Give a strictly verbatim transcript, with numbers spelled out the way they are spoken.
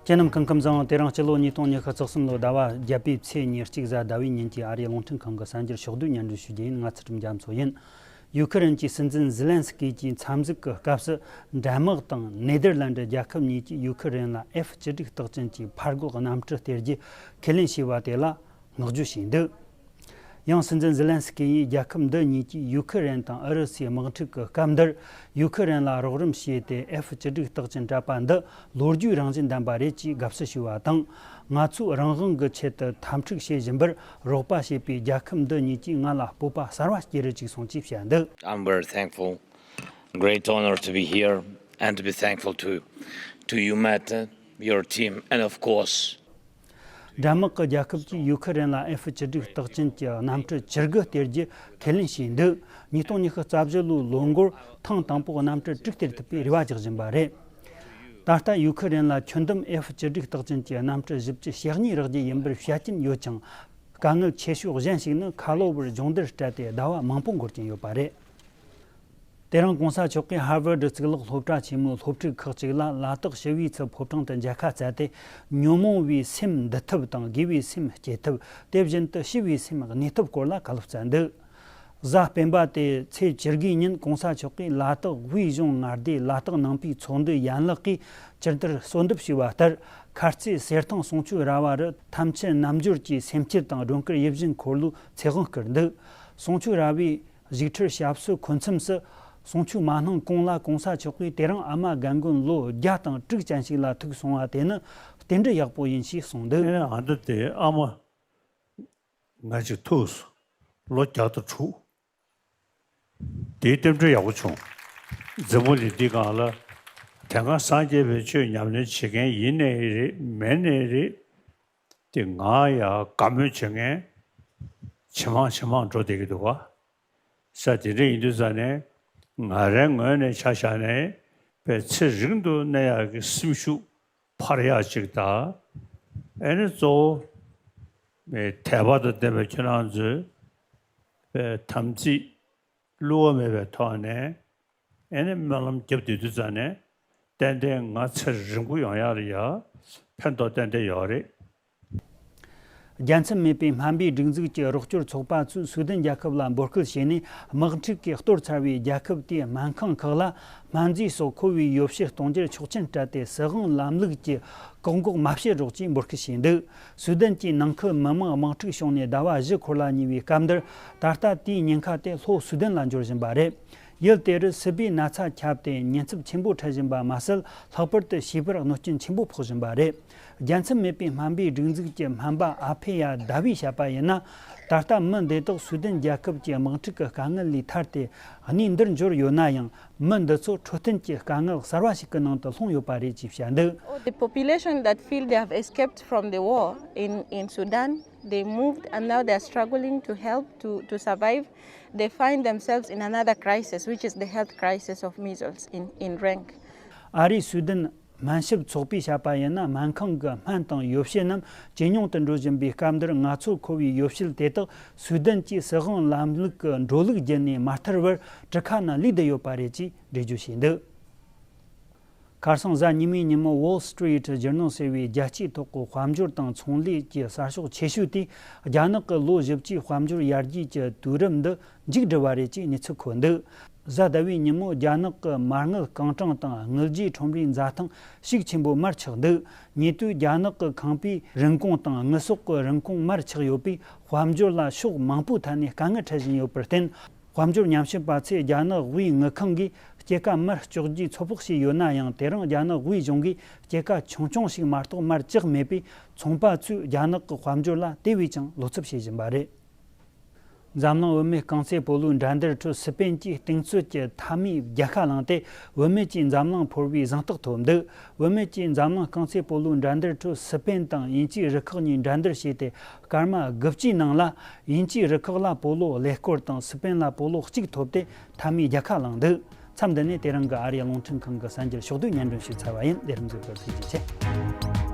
ཁྱེད་རྣམས་སྐུ་ཁམས་བཟང་། དེ་རིང་སྤྱི་ལོ་ཉིས་སྟོང་ཉི་ཤུ་རྩ་གསུམ་ལོ་ཟླ་བ་བརྒྱད་པའི་ཚེས་ཉེར་གཅིག་གཟའ་ཟླ་བའི་ཉིན་གྱི་ཨ་རིའི་རླུང་འཕྲིན་ཁང་གི་གསར་འགྱུར་ཕྱོགས་བསྡུས་སྙན་སྒྲོན་ཞུ་རྒྱུ་ཡིན། ང་ཚུལ་ཁྲིམས་རྒྱ་མཚོ་ཡིན། ཡུ་ཁུ་རེན་གྱི་སྲིད་འཛིན་ཛི་ལན་སི་ཀི་གྱིས་མཚམས་འཛུགས་ཀྱི་སྐབས་སུ། འགྲན་དམག་དང་ནེ་དར་ལན་ཌི་རྒྱལ་ཁབ་གཉིས་ཀྱིས་ཡུ་ཁུ་རེན་ལ་ཨེཕ་བཅུ་དྲུག་རྟགས་ཅན་གྱི་ཕར་རྒོལ་གནམ་གྲུ་སྟེར་རྒྱུ་ཁས་ལེན་བྱས་པ་དེ་ལ་བསྔགས་བརྗོད་བྱས་འདུག་ཡང་སྲིད་འཛིན་ཛི་ལན་སི་ཀི་ཡིས། རྒྱལ་ཁབ་འདི་གཉིས་ཀྱིས་ཡུ་ཁུ་རེན་དང་ཨུ་རུ་སུའི་དམག་འཁྲུག་གི་སྐབས་འདིར། ཡུ་ཁུ་རེན་ལ་རོགས་རམ་བྱས་ཏེ། ཨེཕ་བཅུ་དྲུག་རྟགས་ཅན་སྤྲད་པ་འདི་ལོ་རྒྱུས་རང་བཞིན་ལྡན་པ་རེད་ཅེས་དགའ་བསུ་ཞུས་པ་དང་། ང་ཚོས་རང་དབང་གི་ཆེད་དུ་འཐབ་འཁྲུག་བྱེད་བཞིན་པར་རོགས་པ་བྱེད་པའི་རྒྱལ་ཁབ་འདི་གཉིས་ཀྱིས་ང་ལ་སྤོབས་པ་གསར་བ་སྐྱེ་རུ་ཅིག་སོང་ཅེས་བཤད་འདུག I'm very thankful, great honor to be here and to be thankful to, to you, Mette, your team, and of course, འགྲན་དམག་གི་རྒྱལ་ཁབ་ཀྱིས་ཡུ་ཁུ་རེན་ལ་ཨེཕ་བཅུ་དྲུག་རྟགས་ཅན་གྱི་གནམ་གྲུ་བཅུ་དགུ་སྟེར་རྒྱུ་ཁས་ལེན་བྱས་འདུག་ཉིས་སྟོང་ཉི་ཤུ་རྩ་བཞི་ལོའི་ལོ་འགོར་ཐེངས་དང་པོ་གནམ་གྲུ་དྲུག་སྟེར་ཐུབ་པའི་རེ་བ་རྒྱག་བཞིན་པ་རེད། ད་ལྟ་ཡུ་ཁུ་རེན་ལ་ཁྱོན་བསྡོམས་ཨེཕ་བཅུ་དྲུག་རྟགས་ཅན་གྱི་གནམ་གྲུ་བཞི་བཅུ་ཞེ་གཉིས་རག་རྒྱུ་ཡིན་པར་བཤད་ཀྱིན་ཡོད་ཀྱང་། དཀའ་ངལ་ཆེ་ཤོས་གཞན་ཞིག་ནི་ཁ་ལོ་བར་སྦྱོང་བརྡར་སྤྲད་དེ་ཟླ་བ་མང་པོ་འགོར་གྱིན་ཡོད་པ་རེད། དེ་རིང་གོང་ས་མཆོག་གིས་ཧར་ཝར་ཌི་གཙུག་ལག་སློབ་གྲྭ་ཆེན་མོའི་སློབ་ཕྲུག་ཁག་ཅིག་ལ་ལ་དྭགས་ཞི་བའི་ཚལ་ཕོ་བྲང་དུ་མཇལ་ཁ་བསྩལ་ཏེ། ཉོན་མོངས་པའི་སེམས་འདུལ་ཐབས་དང་དགེ་བའི་སེམས་སྐྱེ་ཐབས། དེ་བཞིན་དུ་ཞི་བའི་སེམས་གནས་ཐབས་སྐོར་ལ་བཀའ་སློབ་སྩལ་འདུག་གཟའ་སྤེན་པ་སྟེ་ཚེས་བཅུ་དགུའི་ཉིན་གོང་ས་མཆོག་གིས་ལ་དྭགས་དབུས་གཞུང་མངའ་སྡེའི་ལ་དྭགས་ནང་པའི་ཚོགས་འདུའི་ཡན་ལག་གིས་སྤྱི་ཟླར་གསོལ་འདེབས་ཞུས་པ་ལྟར། མཁར་རྩེ་གསེར་ཐང་གསུང་ཆོས་ར་བ་རུ་ཐམས་ཅད་རྣལ་འབྱོར་གྱི་སེམས་བསྐྱེད་དང་སྒྲོལ་དཀར་ཡིད་བཞིན་འཁོར་ལོའི་ཚེ་དབང་བསྐུར་འདུག་གསུང་ཆོས་ར་བའི་བཞུགས་ཁྲིར་ཞབས་སོར་འཁོད་མཚམས་སུ། གསུང་ཆོས་མ་གནང་གོང་ལ་གོང་ས་མཆོག་གིས་དེ་རིང་ཨ་མ་རྒན་རྒོན་ལོ་བརྒྱ་དང་དྲུག་ཅན་ཞིག་ལ་ཐུག་སོང་བ་དེ་ནི་རྟེན་འབྲེལ་ཡག་པོ་ཡིན་ཞེས་གསུངས་འདུག་ཨེ་ཨ་འདི་དེ་ཨ་མ་ང་ཅིག་ཐུག་སོང་། ལོ་བརྒྱ་དང་དྲུག་དེའི་རྟེན་འབྲེལ་ཡག་པོ་བྱུང་། འཛམ་བུ་གླིང་འདི་སྒང་ལ་དེ་སྔ་སངས་རྒྱས་པའི་ཆོས་ཉམས་ལེན་བྱེད་མཁན་ཡིན་ནའི་རེད། མེད་ནའི་རེད། དེ་ང་ཡ་དགའ་མོས་བྱེད་མཁན་ཇེ་མང་ཇེ་མང་འགྲོ་བསྡད་ཀྱི་འདུག་ག་ས་དེ་འདྲ་ཡིན་དུས་ཙང་ནས་ང་རའི་ངོས་ནས་ཆ་བཞག་ནས་པའི་ཚེ་རིང་དུ་གནས་ཡག་གི་སེམས་ཤུགས་འཕར་ཡག་ཅིག་དང་། ཨེ་ནི་གཙོ་བོ་དད་པ་དང་ལྡན་པའི་ཁྱེད་རང་ཚོས་པའི་དམ་ཚིག་བསླུ་བ་མེད་པའི་ཐོག་ནས་ཨེ་ནི་སྨོན་ལམ་བརྒྱབ་བསྡད་དུས་ཙང་ནས་ཏན་ཏན་ང་ཚེ་རིང་པོ་ཡོང་ཡག་ལ་ཡ་ཕན་ཐོགས་ཏན་ཏན་ཡོད་རེད། རྒྱལ་མཚམས་མེད་པའི་སྨན་པའི་སྒྲིག་འཛུགས་ཀྱི་རོགས་སྐྱོར་ཚོགས་པ་ཚོས་སུའུ་དན་རྒྱལ་ཁབ་ལ་འབོད་སྐུལ་བྱས་ནས། དམག་འཁྲུག་གིས་གཏོར་ཚར་བའི་རྒྱལ་ཁབ་དེའི་སྨན་ཁང་ཁག་ལ་སྨན་རྫས་སོགས་མཁོ་བའི་ཡོ་བྱད་གཏོང་རྒྱུར་ཆོག་མཆན་སྤྲད་དེ། སྲིད་དབང་ལམ་ལུགས་ཀྱི་བཀག་འགོག་མ་བྱེད་རོགས་ཅེས་འབོད་སྐུལ་བྱས་འདུག་སུའུ་དན་གྱི་ནང་ཁུལ་མི་དམངས་དམག་འཁྲུག་བྱུང་ནས་ཟླ་བ་བཞི་འཁོར་ལ་ཉེ་བའི་སྐབས་འདིར། ད་ལྟ་དེའི་ཉེན་ཁ་དེ་ལྷོ་སུའུ་དན་ལ་འབྱོར་བཞིན་པ་རེད། ཡུལ་དེ་རུ་སྲིད་པའི་ན་ཚ་ཁྱབ་སྟེ་ཉེན་ཚབས་ཆེན་པོ་འཕྲད་བཞིན་པ་མ་ཟད། ལྷག་པར་དུ་བྱིས་པར་གནོད་སྐྱོན་ཆེན་པོ་ཕོག་བཞིན་པ་རེད། རྒྱལ་མཚམས་མེད་པའི་སྨན་པའི་སྒྲིག་འཛུགས་ཀྱི་སྨན་པ་ཨ་ཕེ་ཡ་ཟླ་བས་བཤད་པ་ཡིན་ན། ད་ལྟ་མི་འདི་དག་སུའུ་དན་རྒྱལ་ཁབ་ཀྱི་དམག་འཁྲུག་གི་དཀའ་ངལ་ལས་ཐར་ཏེ་གནས་འདིར་འབྱོར་ཡོད་ན་ཡང་། མི་འདི་ཚོ་འཕྲོད་བསྟེན་གྱི་དཀའ་ངལ་གསར་བ་ཞིག་གི་ནང་དུ་ལྷུང་ཡོད་པ་རེད་ཅེས་བཤད་འདུག Oh, the population that feel they have escaped from the war in, in Sudan, they moved and now they are struggling to help to, to survive. They find themselves in another crisis, which is the health crisis of measles in, in Reng. ཨ་རིའི་སུའུ་དན་སྨན་ཞབས་ཚོགས་པས་བཤད་པ་ཡིན་ན། སྨན་ཁང་གི་སྨན་དང་ཡོ་བྱད་རྣམས་ཇེ་ཉུང་དུ་འགྲོ་བཞིན་པའི་སྐབས་འདིར། ང་ཚོར་མཁོ་བའི་ཡོ་བྱད་དེ་དག་སུའུ་དན་གྱི་སྲིད་དབང་ལམ་ལུགས་ཀྱི་འགྲོ་ལུགས་བརྒྱུད་ནས་མ་ཐར་བར་གྲུ་ཁ་ན་ལུས་བསྡད་ཡོད་པ་རེད་ཅེས་འགྲེལ་བརྗོད་བྱས་འདུག་ཁ་སང་གཟའ་ཉི་མའི་ཉིན་མོ། Wall Street Journal ཟེར་བའི་རྒྱལ་སྤྱིའི་ཐོག་གི་དཔལ་འབྱོར་དང་ཚོང་ལས་ཀྱི་གསར་ཤོག་ཆེ་ཤོས་དེས། རྒྱ་ནག་གི་ལོ་བཞི་བཅུའི་དཔལ་འབྱོར་ཡར་རྒྱས་ཀྱི་དུས་རིམ་འདི་མཇུག་བསྒྲིལ་བ་རེད་ཅེས་གནས་ཚུལ་འཁོད་འདུག་གཟའ་ཟླ་བའི་ཉིན་མོ། རྒྱ་ནག་གི་མ་དངུལ་རྐང་གྲངས་དང་དངུལ་རྗེས་ཁྲོམ་རའི་འཛའ་ཐང་ཤུགས་ཆེན་པོས་མར་ཆག་འདུག་ཉེ་དུས་རྒྱ་ནག་གི་ཁང་པའི་རིན་གོང་དང་དངུལ་ཟོག་གི་རིན་གོང་མར་ཆག་ཡོད་པས། དཔལ་འབྱོར་ལ་ཕྱོགས་མང་པོའི་ཐད་ནས་དཀའ་ངལ་འཕྲད་བཞིན་ཡོད་པར་བརྟེན། དཔལ་འབྱོར་ཉམས་ཞིབ་པ་ཚོས་རྒྱ་ནག་དབུས་དངུལ་ཁང་གིས་སྐྱེད་ཀ་མར་གཅོག་རྒྱུའི་ཚོད་དཔག་བྱས་ཡོད་ན་ཡང་། དེ་རིང་རྒྱ་ནག་དབུས་གཞུང་གིས་སྐྱེད་ཀ་ཆུང་ཆུང་ཞིག་མ་གཏོགས་མར་བཅག་མེད་པས། ཚོང་པ་ཚོས་རྒྱ་ནག་གི་དཔལ་འབྱོར་ལ་དེ་བས་ཀྱང་བློ་འཚབ་བྱེད་བཞིན་པ་རེད། འཛམ་གླིང་བུད་མེད་རྐང་རྩེད་སྤོ་ལོའི་འགྲན་བསྡུར་ཁྲོད་སི་པེན་གྱིས་གཏིང་ཚོད་ཀྱི་མཐའ་མའི་རྒྱལ་ཁ་བླངས་ཏེ། བུད་མེད་ཀྱི་འཛམ་གླིང་ཕོར་པའི་གཟེངས་རྟགས་ཐོབ་འདུག་བུད་མེད་ཀྱི་འཛམ་གླིང་རྐང་རྩེད་སྤོ་ལོའི་འགྲན་བསྡུར་ཁྲོད་སི་པེན་དང་དབྱིན་ཇིའི་རུ་ཁག་གཉིས་འགྲན་བསྡུར་བྱས་ཏེ། སྐར་མ་དགུ་བཅུའི་ནང་ལ་དབྱིན་ཇིའི་རུ་ཁག་ལ་སྤོ་ལོ་ཀླད་ཀོར་དང་སི་པེན་ལ་སྤོ་ལོ་གཅིག་ཐོབ་སྟེ། མཐའ་མའི་རྒྱལ་ཁ་བླངས་འདུག་མཚམས་འདི་ནས་དེ་རིང་གི་ཨ་རིའི་རླུང་འཕྲིན་ཁང་གི་གསར་འགྱུར་ཕྱོགས་བསྡུས་སྙན་སྒྲོན་ཞུས་ཚར་བ་ཡིན། ལས་རིམ་གཟིགས་པར་ཐུགས་རྗེ་ཆེ།